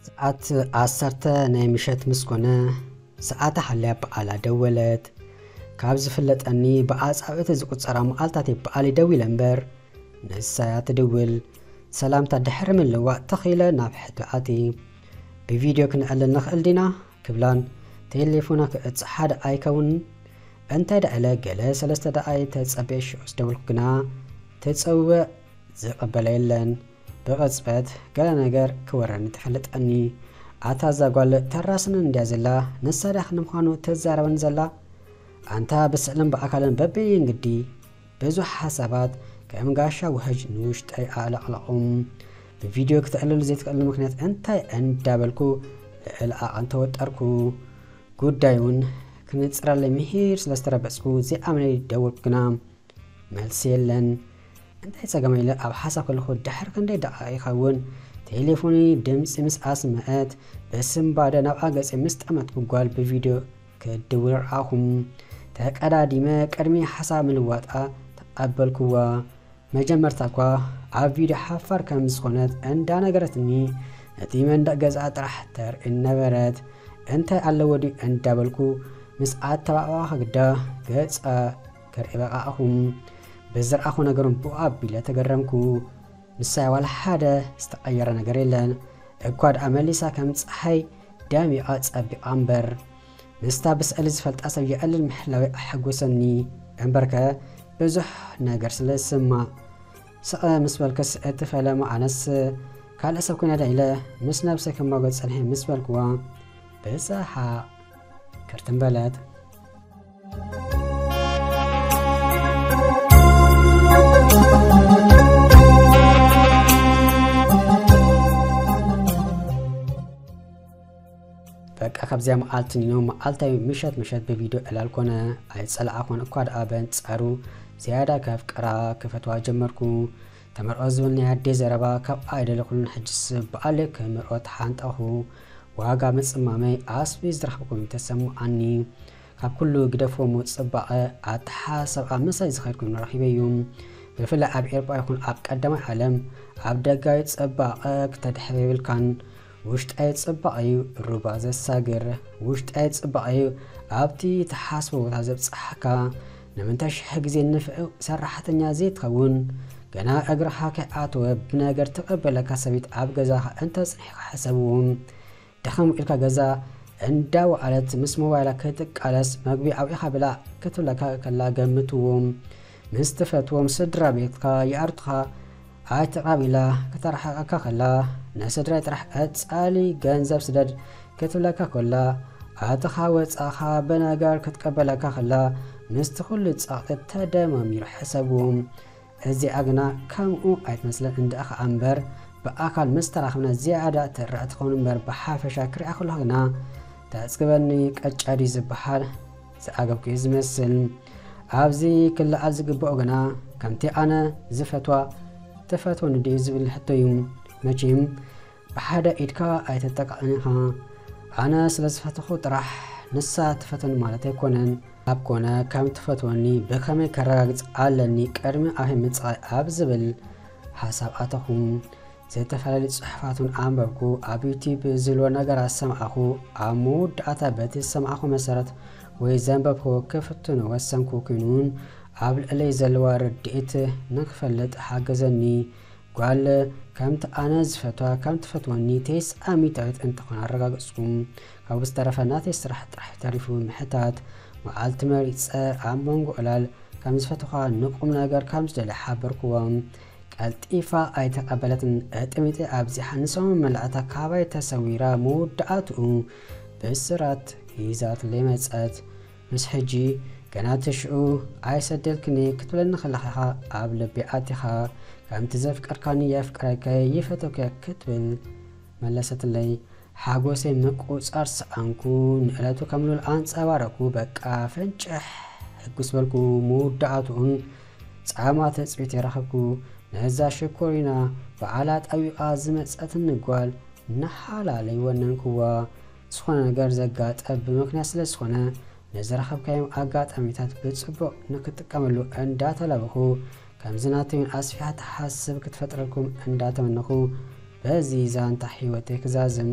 ሰዓት ዓሰርተ ናይ ምሸት ምስ ኮነ፣ ሰዓታ ሓልያ በዓላ ደወለት። ካብ ዝፍለጠኒ፣ ብኣጻብዕቲ ዝቁጸራ መዓልታት እየ በዓለይ ደዊለ እምበር፣ ንሳያ ትድውል። ሰላምታ ድሕሪ ምልዋጥ ተኺለ ናብ ሕቶ ኣትየ። ብቪድዮ ክንዕልል ንኽእል ዲና? ክብላን፣ ቴሌፎና ክእጽሓ ደኣ ኣይከውንን? እንታይ ደኣ ኢለ ገለ ሰለስተ ደኣ ተጸብየ ሽዑስ ደወልኩ ግና፣ ትጽውዕ ዝቕበላ የለን። ብቕጽበት ገለ ነገር ክወረኒ ተፈለጠኒ። ኣታ እዛ ጓል ተራስኒ እንድያ ዘላ፣ ንሳ ድያ ክንዲ ምዃኑ ትዛረበኒ ዘላ? ኣንታ ብስእልን ብኣካልን በበየንግዲ ብዙሕ ሓሳባት ከም ጋሻ ውሕጅ ንውሽጠይ ኣዕለቕለቑም። ብቪድዮ ክትዕልሉ ዘይትኽእልሉ ምኽንያት እንታይ እንዳበልኩ ልዕሊ ዓቐን ተወጠርኩ። ጉዳይ እውን ክንጽረለይ ምሂር ስለ ዝተረበጽኩ ዘይኣመነይ ደወልኩ ግና መልሲ የለን። እንታይ ጸገም ኢለ ኣብ ሓሳብ ከለኹ ድሕሪ ክንደይ ደቓቕ ይኸውን ቴሌፎነይ ድምጺ ምስ ኣስምዐት ብስንባደ ናብኣ ገጸይ ምስ ጠመትኩ ጓል ብቪድዮ ክድውል ረኣኹ። ተቐዳዲመ ቅድሚ ሓሳብ ምልዋጣ ተቐበልኩዋ። መጀመርታ እኳ ኣብ ቪድዮ ሓፋር ከም ዝኾነት እንዳነገረትኒ ነቲ መንደቕ ገዛኣ ጥራሕ ተርኢ ነበረት። እንታይ ኣለዎ ድዩ እንዳበልኩ ምስ ኣተባባዕኩዋ ግዳ ገጻ ክርኢ በቃዕኹ። ብዝረኣኹ ነገርን ብኡ ኣቢለ ተገረምኩ። ንሳያ ዋላ ሓደ ዝተቐየረ ነገር የለን። እኳ ደኣ መሊሳ ከም ጸሓይ ደሚቓ ጸቢቓ እምበር። ምስታ ብስእሊ ዝፈልጣ ሰብ የዕልል ምሕላወይ ኣሐጎሰኒ። እምበርከ ብዙሕ ነገር ስለ ዝስማዕ። ስቕ ምስ በልክስ እቲ ፈለማ ኣነስ ካልእ ሰብ ኮይነ ዶ ኢለ ምስ ነብሰይ ክማጎት ጸኒሐ ምስ በልክዋ ብሰሓቕ ክርትም በለት። በቃ ካብዚኣ መዓልቲ ኒኖ መዓልታይ ምሸት ምሸት ብቪድዮ ዕላል ኮነ። ኣይጸላኣኹን እኳ ደኣ በንጻሩ ዝያዳ ከፍቅራ ክፈትዋ ጀመርኩ። ተመርዖ ዝብል ናይ ኣደይ ዘረባ ካብ ኣይደለኹሉን። ሕጅስ ብኣሌ ክምርዖ ተሓንጠኹ። ዋጋ ምጽማመይ ኣስቢ ዝረኸብኩ ተሰምዓኒ። ካብ ኩሉ ግደፎ እሞ ጽባቐ ኣተሓሳስባ ምሳይ ዝኸድኩ ረኺበዩ። ብፍላይ ኣብ ኤውሮጳ ይኹን ኣብ ቀዳማይ ዓለም ኣብ ደጋዊ ጽባቐ ክተድሕብ የብልካን። ውሽጣዊ ጽባቐ እዩ ሩባ ዘሳግር። ውሽጣዊ ጽባቐ እዩ ኣብቲ ትሓስቦ ቦታ ዘብጽሓካ። ንምንታይ ሽሕ ግዜ ንፍዕ ሰራሕተኛ ዘይትኸውን? ገና እግርኻ ከይኣተወ ብነገር ትቐበለካ ሰበይቲ ኣብ ገዛኻ እንተጽኒሕካ ሕሰብዎ። ደኸም ኢልካ ገዛ እንዳወዓለት ምስ ሞባይላ ክትቃለስ፣ መግቢ ኣውዒኻ ብላዕ ክትብለካ ከላ ገምትዎ። ምስ ትፈትዎም ስድራ ቤትካ ይኣርቱኻ። ኣይትቕረብ ኢላ ክተርሕቐካ ከላ፣ ንስድራይ ጥራሕ ቀጻሊ ገንዘብ ስደድ ክትብለካ ከላ፣ ኣተኻ ወጻኻ ብነገር ክትቀበለካ ከላ፣ ምስቲ ኩሉ ጸቕጢ ተደማሚሩ ሕሰብዎ። እዚኣ ግና ከምኡ ኣይትመስልን እንድእኻ እምበር፣ ብኣካል ምስ ተራኸብና ዝያዳ ትርዕ ትኸውን እምበር፣ ብሓፈሻ ክሪኣ ከለኹ ግና ተዕጽበኒ። ቀጫ ድዩ ዝበሃል? ዝዓገብኩ እዩ ዝመስል። ኣብዚ ክለዓል ዝግብኦ ግና፣ ከምቲ ኣነ ዝፈትዋ ትፈትወኒ ድዩ ዝብል ሕቶ እዩ። መቸም ብሓደ ኢድካ ኣይትጠቃዕን ኢኻ። ኣነ ስለ ዝፈተኹ ጥራሕ ንሳ ትፈትወኒ ማለት ኣይኮነን። ኣብ ኮነ ከም ትፈትወኒ ብኸመይ ከረጋግጽ ኣለኒ ቅድሚ ኣፌ ምጽቓይ ኣብ ዝብል ሓሳብ ኣተኹ። ዝተፈላለዩ ጽሑፋት እውን ኣንበብኩ። ኣብ ዩቲዩብ ዝህልዎ ነገራት ሰማዕኹ። ኣብ መወዳእታ በቲ ዝሰማዕኹ መሰረት ወይ ዘንበብኩዎ ክፍትኖ ወሰንኩ። ኮይኑ እውን ኣብ ልዕለይ ዘለዋ ርድኢት ንክፈልጥ ሓገዘኒ። ጓል ከምቲ ኣነ ዝፈትዋ ከም ትፈትወኒ ተስዓ ሚእታዊት እንተኾነ ኣረጋገጽኩ። ካብኡ ዝተረፈ ናተይ ስራሕ ጥራሕ ተሪፉ ምሕታት። መዓልቲ መሪጸ ኣብ መንጎ ዕላል ከም ዝፈትኻ ንቁም ነገር ከም ዝደሊ ሓበርክዎ። ቀልጢፋ ኣይተቐበለትን። ዕጥሚጢ ኣብዚሓ ንሰሙን መላእታ ካባይ ተሰዊራ መወዳእትኡ ብስራት ሒዛትለይ መጸት። ምስ ሕጂ ገና ትሽዑ ኣይሰደልክኒ ክትብለኒ ከለኻ ኢኻ ኣብ ልቢ ኣቲኻ። ከምቲ ዘፍቀርካኒ የፍቅረከ ይፈተውከ ክትብል መለሰትለይ። ሓጎሰይ ምቁጻር ሰኣንኩ። ንዕለቱ ከም ሉል ኣንጸባረኩ። በቃ ፈንጭሕ ሕጉስ በልኩ። መወዳእትኡን ጻማ ትጽቢት የረኸብኩ። ነዛ ሽኮሪና በዓላ ጠዊቓ ዝመጸትኒ ጓል ንሓላለይ ወነንክዋ። ዝኾነ ነገር ዘጋጠ ብምኽንያት ስለ ዝኾነ፣ ንዝረኸብካዮም ኣጋጣሚታት ብጽቡቕ ንክትጥቀመሉ እንዳተላበኹ፣ ከምዚ ናተይን ኣስፊሓ ትሓስብ ክትፈጥረልኩም እንዳተመነኹ፣ በዚ ዛንታ ህይወተይ ክዛዝም